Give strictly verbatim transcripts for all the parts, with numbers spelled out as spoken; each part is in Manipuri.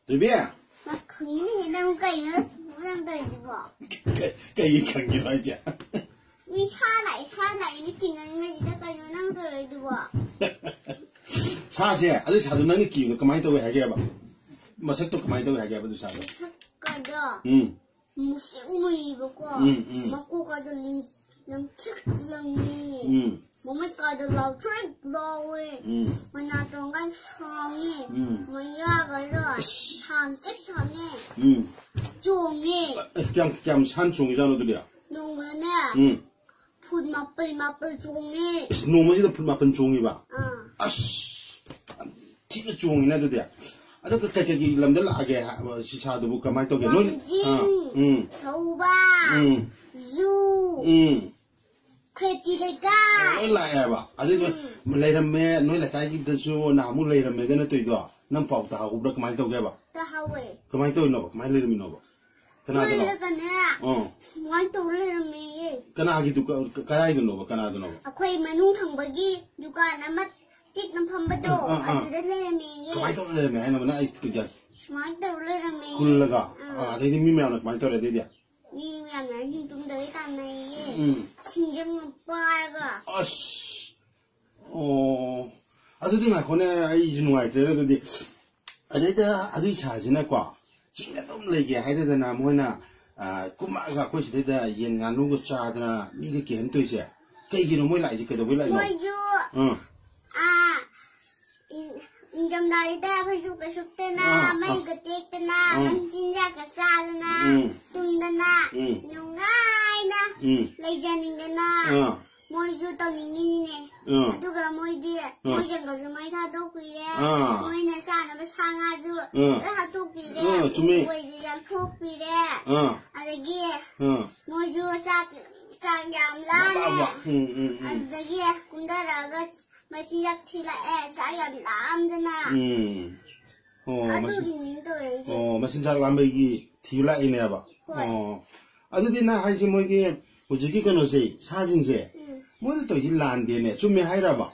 ꯊꯣꯏꯕꯤ! ꯃꯥ ꯈꯪꯉꯤꯅꯦꯍꯦ, ꯅꯪ ꯀꯩꯅꯣ ꯅꯪ ꯇꯧꯔꯤꯁꯤꯕꯣ? ꯀꯩ-, ꯀꯩꯒꯤ ꯈꯪꯉꯤꯅꯣ ꯍꯥꯏꯁꯦ? ꯃꯤ ꯁꯥ ꯂꯥꯛꯑꯦ, ꯁꯥ ꯂꯥꯛꯑꯦꯅ ꯇꯤꯡꯅꯔꯤꯉꯩꯁꯤꯗ ꯀꯩꯅꯣ ꯅꯪ ꯇꯧꯔꯛꯏꯗꯨꯕꯣ? ꯁꯥꯁꯦ, ꯑꯗꯨ ꯁꯥꯗꯣ ꯅꯪꯅ ꯀꯤꯕꯗꯣ ꯀꯃꯥꯏꯅ ꯇꯧꯋꯦ ꯍꯥꯏꯒꯦꯕ? ꯃꯁꯛꯇꯣ ꯀꯃꯥꯏꯅ ꯇꯧꯋꯦ ꯍꯥꯏꯒꯦꯕ ꯑꯗꯨ ꯁꯥꯗꯣ? ꯃꯁꯛꯀꯗꯣ ꯎꯝ꯫ ꯃꯨꯁꯤꯛ ꯃꯨꯏꯕꯀꯣ꯫ ꯎꯝ, ꯎꯝ꯫ ꯃꯀꯣꯛꯀꯗꯣ ꯂꯤꯡ-, ꯂꯪꯇ꯭ꯔꯤꯛ ꯂꯪꯉꯤ꯫ ꯎꯝ꯫ ꯃꯃꯤꯠꯀꯗꯣ ꯂꯥꯎꯊ꯭ꯔꯤꯛ ꯂꯥꯎꯋꯦ꯫ ꯎꯝ꯫ ꯃꯅꯥꯇꯣꯟꯒ ꯁꯥꯡꯉꯤ꯫ ꯎꯝ꯫ ꯃꯌꯥꯒꯗꯣ ꯑꯁ꯫ ꯁꯥꯡꯇ꯭ꯔꯤꯛ ꯁꯥꯡꯉꯤ꯫ ꯎꯝ꯫ ꯆꯣꯡꯉꯤ꯫ ꯑꯦ, ꯀꯌꯥꯝ, ꯀꯌꯥꯝ ꯁꯥꯟ ꯆꯣꯡꯉꯤꯖꯥꯠꯅꯣ ꯑꯗꯨꯗꯤ? ꯅꯣꯡꯃꯅꯦ ꯎꯝ꯫ ꯐꯨꯠ ꯃꯥꯄꯜ ꯃꯥꯄꯜ ꯆꯣꯡꯉꯤ꯫ ꯏꯁ, ꯅꯣꯡꯃꯁꯤꯗ ꯐꯨꯠ ꯃꯥꯄꯜ ꯆꯣꯡꯉꯤꯕ? ꯑꯥ꯫ ꯑꯁ, ꯌꯥꯝ ꯊꯤꯅ ꯆꯣꯡꯉꯤꯅꯦ ꯑꯗꯨꯗꯤ꯫ ꯑꯗꯣ ꯀꯩ-, ꯀꯩ-, ꯀꯩꯒꯤ ꯂꯝꯗ ꯂꯥꯛꯑꯒꯦ ꯍꯥꯏ-, ꯁꯤ ꯁꯥꯗꯨꯕꯨ ꯀꯃꯥꯏꯅ ꯇꯧꯒꯦ? ꯅꯣꯏ-, ꯋꯥꯡꯖꯤꯡ, ꯑꯥ, ꯎꯝ꯫ ꯊꯧꯕꯥꯜ, ꯎꯝ꯫ ꯖꯨ, ꯎꯝ꯫ ꯈ꯭ꯔꯦꯇꯤ ꯂꯩꯀꯥꯏ꯫ ꯂꯣꯏ ꯂꯥꯛꯑꯦꯕ꯫ ꯑꯗꯨꯗꯣ ꯎꯝ꯫ ꯂꯩꯔꯝꯃꯦ, ꯅꯣꯏ ꯂꯩꯀꯥꯏꯒꯤꯗꯁꯨ ꯅꯍꯥꯟꯃꯨꯛ ꯂꯩꯔꯝꯃꯦꯒ ꯅꯠꯇꯣꯏꯗꯣ? ꯅꯪ ꯄꯥꯎ ꯇꯥꯍꯧꯕ꯭ꯔꯥ? ꯀꯃꯥꯏꯅ ꯇꯧꯒꯦꯕ? ꯇꯥꯍꯧꯋꯦ꯫ ꯀꯃꯥꯏꯅ ꯇꯧꯔꯤꯅꯣꯕ? ꯀꯃꯥꯏꯅ ꯂꯩꯔꯝꯃꯤꯅꯣꯕ? ꯀꯅꯥꯗꯅꯣ? ꯃꯣꯏꯗꯒꯅꯦ ꯑꯥ꯫ ꯁꯨꯃꯥꯏꯅ ꯇꯧꯔ ꯂꯩꯔꯝꯃꯦꯌꯦ꯫ ꯀꯅꯥꯒꯤ ꯗꯨꯀꯥꯟ, ꯀ-, ꯀꯗꯥꯏꯗꯅꯣꯕ? ꯀꯅꯥꯗꯅꯣꯕ? ꯑꯩꯈꯣꯏ ꯃꯅꯨꯡ ꯊꯪꯕꯒꯤ ꯗꯨꯀꯥꯟ ꯑꯃ ꯄꯤꯛꯅ ꯐꯝꯕꯗꯣ, ꯑꯥ, ꯑꯥ, ꯑꯥ꯫ ꯑꯗꯨꯗ ꯂꯩꯔꯝꯃꯦꯌꯦ꯫ ꯀꯃꯥꯏꯅ ꯇꯧꯔ ꯂꯩꯔꯝꯃꯦ ꯍꯥꯏꯅꯣꯕ? ꯅꯪ ꯑꯩ ꯀ-, ꯀ-, ꯁꯨꯃꯥꯏꯅ ꯇꯧꯔ ꯂꯩꯔꯝꯃꯦꯌꯦ꯫ ꯈꯨꯜꯂꯒ? ꯑꯥ꯫ ꯑꯥ, ꯑꯗꯩꯗꯤ ꯃꯤ ꯃꯌꯥꯝꯅ ꯀꯃꯥꯏꯅ ꯇꯧꯔꯦ ꯑꯗꯩꯗꯤ? ꯃꯤ ꯃꯌꯥꯝꯅ ꯑꯍꯤꯡ ꯇꯨꯝꯗꯒꯩ ꯇꯥꯟꯅꯩꯌꯦ꯫ ꯎꯝ꯫ ꯁꯤꯡꯖꯪꯅ ꯄꯥꯏꯔꯒ꯫ ꯑꯁ! ꯑꯣ, ꯑꯗꯨꯗꯤ ꯉꯥꯏꯈꯣꯅꯦ, ꯑꯩꯁꯨ ꯅꯨꯡꯉꯥꯏꯇ꯭ꯔꯦꯅꯦ ꯑꯗꯨꯗꯤ꯫ ꯑꯗꯩꯗ ꯑꯗꯨꯏ ꯁꯥꯁꯤꯅꯀꯣ, ꯆꯤꯡꯗ ꯑꯗꯨꯝ ꯂꯩꯒꯦ ꯍꯥꯏꯗꯗꯅ ꯃꯣꯏꯅ, ꯑ, ꯀꯨꯝꯃꯛꯑꯒ ꯑꯩꯈꯣꯏ ꯁꯤꯗꯩꯗ ꯌꯦꯟ ꯉꯥꯅꯨꯒ ꯆꯥꯗꯅ ꯃꯤꯒ ꯀꯤꯍꯟ ꯇꯣꯏꯁꯦ ꯀꯩꯒꯤꯅꯣ? ꯃꯣꯏ ꯂꯥꯛꯏꯁꯦ ꯀꯩꯗꯧꯕꯩ ꯂꯥꯛꯏꯅꯣ? ꯃꯣꯏꯁꯨ, ꯑꯥ꯫ ꯑꯥ, ꯏꯪ-, ꯏꯪꯊꯝꯊꯥꯁꯤꯗ ꯐꯩꯖꯨꯞꯀ ꯁꯨꯞꯇꯅ, ꯑꯥ, ꯑꯥ꯫ ꯃꯩꯒ ꯇꯦꯛꯇꯅ, ꯑꯥ꯫ ꯃꯆꯤꯟꯖꯥꯛꯀ ꯆꯥꯗꯅ, ꯎꯝ꯫ ꯇꯨꯝꯗꯅ, ꯎꯝ꯫ ꯅꯨꯡꯉꯥꯏꯅ ꯎꯝ꯫ ꯂꯩꯖꯅꯤꯡꯗꯅ ꯑꯥ꯫ ꯃꯣꯏꯁꯨ ꯇꯧꯅꯤꯡꯉꯤꯅꯤꯅꯦ꯫ ꯑꯥ꯫ ꯑꯗꯨꯒ ꯃꯣꯏꯗꯤ ꯑꯥ꯫ ꯃꯣꯏ ꯖꯪꯒꯜꯁꯨ ꯃꯩ ꯊꯥꯗꯣꯛꯄꯤꯔꯦ꯫ ꯑꯥ꯫ ꯃꯣꯏꯅ ꯆꯥꯅꯕ ꯁꯥ ꯉꯥꯁꯨ ꯑꯥ꯫ ꯂꯣꯏ ꯍꯥꯠꯇꯣꯛꯄꯤꯔꯦ꯫ ꯑꯥ, ꯆꯨꯝꯃꯦ꯫ ꯎ ꯋꯥꯏꯁꯨ ꯌꯥꯟꯊꯣꯛꯄꯤꯔꯦ꯫ ꯑꯥ꯫ ꯑꯗꯒꯤ ꯑꯥ꯫ ꯃꯣꯏꯁꯨ ꯆꯥꯛ, ꯆꯥꯛ ꯌꯥꯝ ꯂꯥꯝꯃꯦ꯫ ꯋꯥ, ꯋꯥ꯫ ꯎꯝ, ꯎꯝ, ꯎꯝ꯫ ꯑꯗꯨꯗꯒꯤ ꯀꯨꯝꯊꯔꯛꯑꯒ ꯃꯆꯤꯟꯖꯥꯛ ꯊꯤꯂꯛꯑꯦ, ꯆꯥꯛ ꯌꯥꯝ ꯂꯥꯝꯗꯅ꯫ ꯎꯝ꯫ ꯑꯣ, ꯃꯆꯤꯟ-, ꯑꯗꯨꯒꯤꯅꯤ ꯇꯧꯔꯛꯏꯁꯦ꯫ ꯑꯣ, ꯃꯆꯤꯟꯖꯥꯛ ꯂꯥꯝꯕꯒꯤ ꯊꯤꯕ ꯂꯥꯛꯏꯅꯦꯕ꯫ ꯍꯣꯏ꯫ ꯑꯣ꯫ ꯑꯗꯨꯗꯤ ꯅꯪ ꯍꯥꯏꯁꯦ ꯃꯣꯏꯒꯤ ꯍꯧꯖꯤꯛꯀꯤ ꯀꯩꯅꯣꯁꯦ, ꯁꯥꯁꯤꯡꯁꯦ, ꯎꯝ꯫ ꯃꯣꯏꯅ ꯇꯧꯔꯤꯁꯤ ꯂꯥꯟꯗꯦꯅꯦ, ꯆꯨꯝꯃꯦ ꯍꯥꯏꯔꯕ?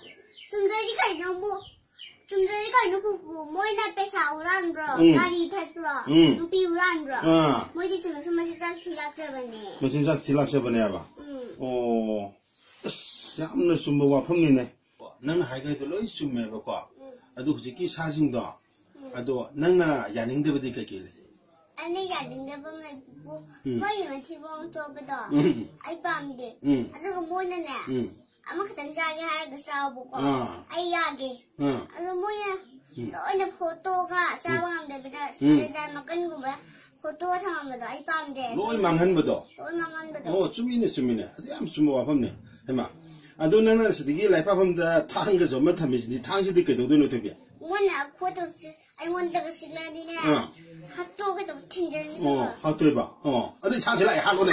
ꯆꯨꯝꯗ꯭ꯔꯗꯤ ꯀꯩꯅꯣꯕꯨ? ꯆꯨꯝꯗ꯭ꯔꯗꯤ ꯅꯨꯄꯨꯄꯨ, ꯃꯣꯏꯅ ꯄꯩꯁꯥ ꯍꯨꯔꯥꯟꯕ꯭ꯔꯣ? ꯎꯝ꯫ ꯒꯥꯔꯤ ꯊꯠꯄ꯭ꯔꯣ? ꯎꯝ꯫ ꯅꯨꯄꯤ ꯍꯨꯔꯥꯟꯕ꯭ꯔꯣ? ꯑꯥ꯫ ꯃꯣꯏꯗꯤ ꯆꯨꯝꯅꯁꯨ ꯃꯆꯤꯟꯖꯥꯛ ꯊꯤ ꯂꯥꯛꯆꯕꯅꯦ꯫ ꯃꯆꯤꯟꯖꯥꯛ ꯊꯤ ꯂꯥꯛꯆꯕꯅꯦꯕ? ꯎꯝ꯫ ꯑꯣ꯫ ꯑꯁ, ꯌꯥꯝꯅ ꯆꯨꯝꯕ ꯋꯥꯐꯝꯅꯤꯅꯦ꯫ ꯅꯪꯅ ꯍꯥꯏꯈꯩꯗꯣ ꯂꯣꯏ ꯆꯨꯝꯃꯦꯕꯀꯣ꯫ ꯎꯝ꯫ ꯑꯗꯨ ꯍꯧꯖꯤꯛꯀꯤ ꯁꯥꯁꯤꯡꯗꯣ, ꯎꯝ꯫ ꯑꯗꯣ ꯅꯪꯅ ꯌꯥꯅꯤꯡꯗꯕꯗꯤ ꯀꯩꯀꯩ ꯂꯩ? ꯑꯩꯅ ꯌꯥꯅꯤꯡꯗꯕ ꯑꯃꯅ, ꯎꯝ꯫ ꯃꯣꯏꯒꯤ ꯃꯊꯤꯕꯣꯡ ꯆꯣꯞꯄꯗꯣ ꯎꯝ꯫ ꯑꯩ ꯄꯥꯝꯗꯦ꯫ ꯎꯝ꯫ ꯑꯗꯨꯒ ꯃꯣꯏꯅꯅꯦ, ꯎꯝ꯫ ꯑꯃꯈꯛꯇꯪ ꯆꯥꯒꯦ ꯍꯥꯏꯔꯒ ꯆꯥꯎꯕꯀꯣ꯫ ꯑꯥ꯫ ꯑꯩ ꯌꯥꯒꯦ꯫ ꯑꯥ꯫ ꯑꯗꯣ ꯃꯣꯏꯅ ꯎꯝ꯫ ꯂꯣꯏꯅ ꯐꯣꯇꯣꯒ ꯆꯥꯕ ꯎꯝ꯫ ꯉꯝꯗꯕꯤꯗ ꯎꯝ꯫ ꯂꯦꯖꯔ ꯃꯀꯟꯒꯨꯝꯕ ꯐꯣꯇꯣ ꯊꯝꯃꯝꯕꯗꯣ ꯑꯩ ꯄꯥꯝꯗꯦ꯫ ꯂꯣꯏ ꯃꯥꯡꯍꯟꯕꯗꯣ? ꯂꯣꯏ ꯃꯥꯡꯍꯟꯕꯗꯣ꯫ ꯑꯣ, ꯆꯨꯝꯃꯤꯅꯦ, ꯆꯨꯝꯃꯤꯅꯦ꯫ ꯑꯗꯨ ꯌꯥꯝ ꯆꯨꯝꯕ ꯋꯥꯐꯝꯅꯦ꯫ ꯍꯩꯃꯥ, ꯑꯗꯨ ꯅꯪꯅ ꯁꯤꯗꯒꯤ ꯂꯥꯏꯔꯤꯛ ꯄꯥꯐꯝꯗ ꯊꯥꯡꯒꯁꯨ ꯑꯃ ꯊꯝꯃꯤꯁꯤꯗꯤ, ꯊꯥꯡꯁꯤꯗꯤ ꯀꯩꯗꯧꯗꯣꯏꯅꯣ, ꯊꯣꯏꯕꯤ? ꯃꯣꯏꯅ ꯈꯨꯠꯇ ꯁꯤ-, ꯑꯩꯉꯣꯟꯗꯒ ꯁꯤꯛꯂꯛꯑꯗꯤꯅꯦ, ꯑꯥ꯫ ꯍꯥꯠꯇꯣꯛꯀꯦ ꯇꯧꯕ, ꯊꯤꯟꯖꯟꯒꯦ ꯑꯣ, ꯇꯧꯕ꯫ ꯍꯥꯠꯇꯣꯏꯕ? ꯑꯣ, ꯑꯗꯨ ꯁꯥꯁꯤ ꯂꯥꯛꯑꯦ, ꯍꯥꯠꯂꯣꯅꯦ꯫